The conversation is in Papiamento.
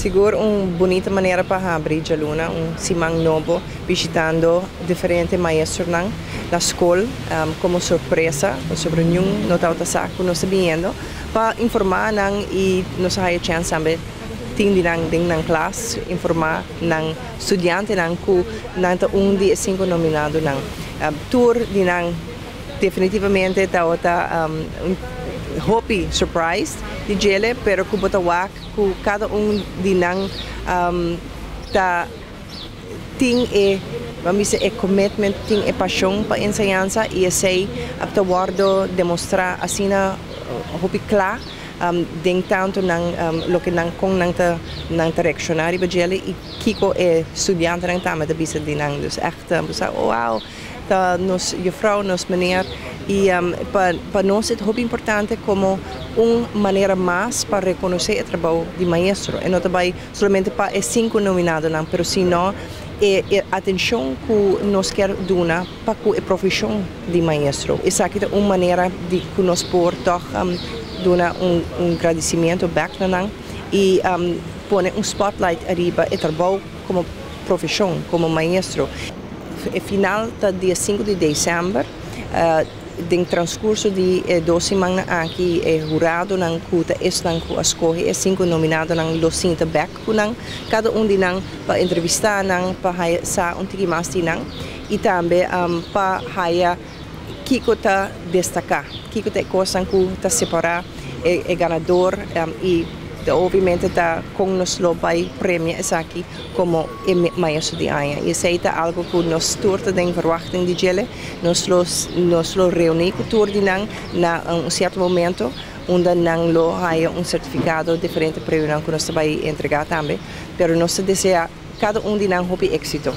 Sigur un bunita manera pa habri djaluna, un siman nobo, bishitando diferente maestronan na skol komo sorpresa, pasobra niun no tabata sa ku nos ta biniendo, pa informá nan i nos a haya chèns tambe tin di nan den nan klas informá nan studiantenan ku nan ta un di e sinku nominadonan. Tur di nan definitivamente tabata hopi surprised di djele, pero ku bo ta wak ku kada un di nan ta tin e, ban bisa, e commitment, tin e pashon pa enseñansa i esei ta wòrdu demostrá asina hopi kla den tantu nan loke nan kon nan ta nan ta reakshoná riba djele i kiko e studiantenan tambe ta bisa di nan. Dus ègt bo sa, oh wow, ta nos juffrouw, nos meneer i pa nos e ta hopi importante komo un manera mas pa rekonosé e trabou di maestro. E no ta bai solamente pa e sinku nominadonan, pero sino e atenshon ku nos kier duna pa ku e profeshon di maestro. Esaki ta un manera di ku nos por tòg duna un gradisimiento bèk na nan i pone un spotlight ariba e trabou komo profeshon, komo maestro. E final ta dia 5 di desèmber. Den transkurso di e dos simannan aki e huradonan ku ta esnan ku a skohe e sinku nominadonan lo sinta bèk ku nan, kada un di nan pa entrevistá nan pa haya sa un tiki mas di nan i tambe pa haya kiko ta destaká, kiko ta e kosnan ku ta separá e ganador i obviamente ta kon nos lo bai premia esaki komo e maestro di aña. I esei ta algu ku nos tur ta den verwachting di djele. Nos lo nos lo reuní ku tur di nan na un sierto momento unda nan lo haya un sertifikado, diferente premionan ku nos ta bai entregá tambe. Pero nos ta deseá kada un di nan hopi éksito.